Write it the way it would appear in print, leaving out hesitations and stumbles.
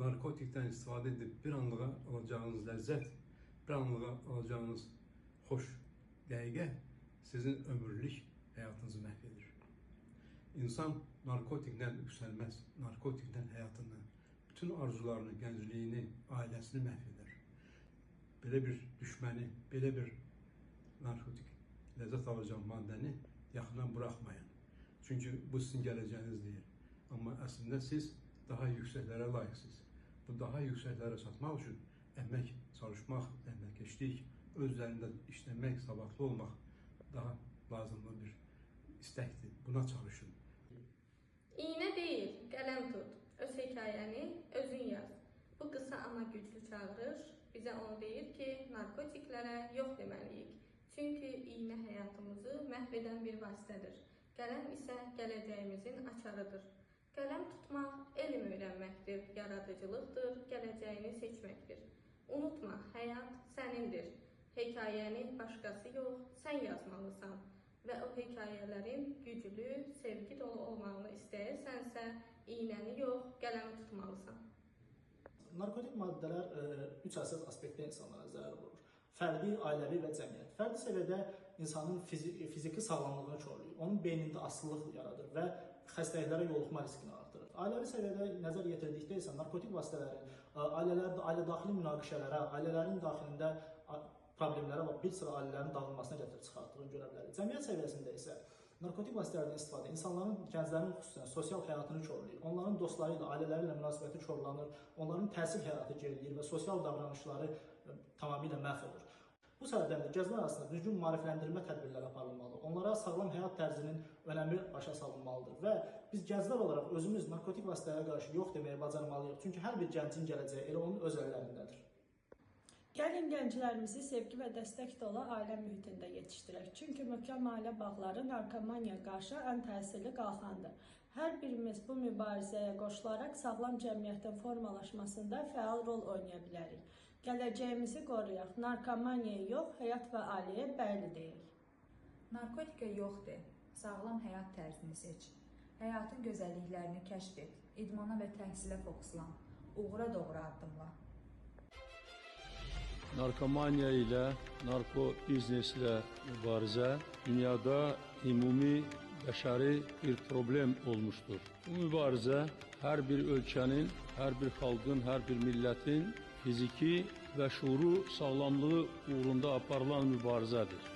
Narkotikdən istifadə edib bir anlığa alacağınız ləzzət, bir anlığa alacağınız xoş dəqiqə sizin ömürlük həyatınızı məhv edir. İnsan narkotiklə yüksəlməz, narkotiklə həyatını, bütün arzularını, gəncliyini, ailəsini məhv edər. Belə bir düşməni, belə bir narkotik ləzzət alacaq maddəni yaxından buraxmayın. Çünki bu sizin gələcəyiniz deyil. Amma əslində siz daha yüksəklərə layiqsiniz. Bu daha yüksəklərə çatmaq üçün əmək, çalışmaq, zəhmətkeşlik, öz üzərində işləmək, savadlı olmaq daha lazımlı bir istəkdir. Buna çalışın. İynə deyil, qələm tut. Öz hekayəni özün yaz. Bu qısa amma güclü çağırış bizə onu deyir ki, narkotiklərə yox deməliyik. Çünki iynə həyatımızı məhv edən bir vasitədir. Qələm isə gələcəyimizin açarıdır. Qələm tutmaq elm öyrənməkdir, yaradıcılıqdır, gələcəyini seçməkdir. Unutma, həyat sənindir. Hekayəni başqası yox, sən yazmalısan. Və o hekayələrin güclü, sevgi dolu olmağını istəyirsənsə, iynəni yox, qələmi tutmalısan. Narkotik maddələr üç əsas aspektdə insanlara zərər vurur. Fərdi, ailəvi və cəmiyyət. Fərdi səviyyədə insanın fiziki sağlamlığını korlayır, onun beynində asılılıq yaradır və xəstəliklərə yoluxma riskini artırır. Ailəvi səviyyədə nəzər yetirdikdə isə narkotik vasitələrin ailələrdə, ailə daxili münaqişələrə, ailələrin daxilində problemlərə və bir sıra ailələrin dağılmasına gətirib çıxartdığını görə bilərik. Cəmiyyət səviyyəsində isə narkotik vasitələrdən istifadə insanların, gənclərin xüsusən sosial həyatını korlayır. Onların dostları ilə, ailələri ilə münasibəti korlanır, onların təhsil həyatı geriləyir və sosial davranışları tamamilə məhv olur. Bu səbəbdən də gənclər arasında düzgün maarifləndirmə tədbirləri aparılmalı, onlara sağlam həyat tərzinin önəmi başa salınmalıdır və biz gənclər olaraq özümüz narkotik vasitələrə qarşı yox deməyi bacarmalıyıq. Çünki hər bir gəncin gələcəyi elə onun öz əllərindədir. Gəlin gənclərimizi sevgi və dəstək dolu ailə mühitində yetişdirək. Çünki möhkəm ailə bağları narkomaniyaya qarşı ən təsirli qalxandır. Hər birimiz bu mübarizəyə qoşularaq sağlam cəmiyyətin formalaşmasında fəal rol oynaya bilərik. Gələcəyimizi qoruyaq, narkomaniyaya yox, həyat və ailəyə bəli deyək. Narkotikə yox de, sağlam həyat tərzini seç. Həyatın gözəlliklərini kəşf et, idmana və təhsilə fokuslan, uğura doğru addımla. Narkomaniya ilə, narko bizneslə mübarizə dünyada ümumi bəşəri bir problem olmuşdur. Bu mübarizə hər bir ölkənin, hər bir xalqın, hər bir millətin fiziki və şuuru sağlamlığı uğrunda aparılan mübarizədir.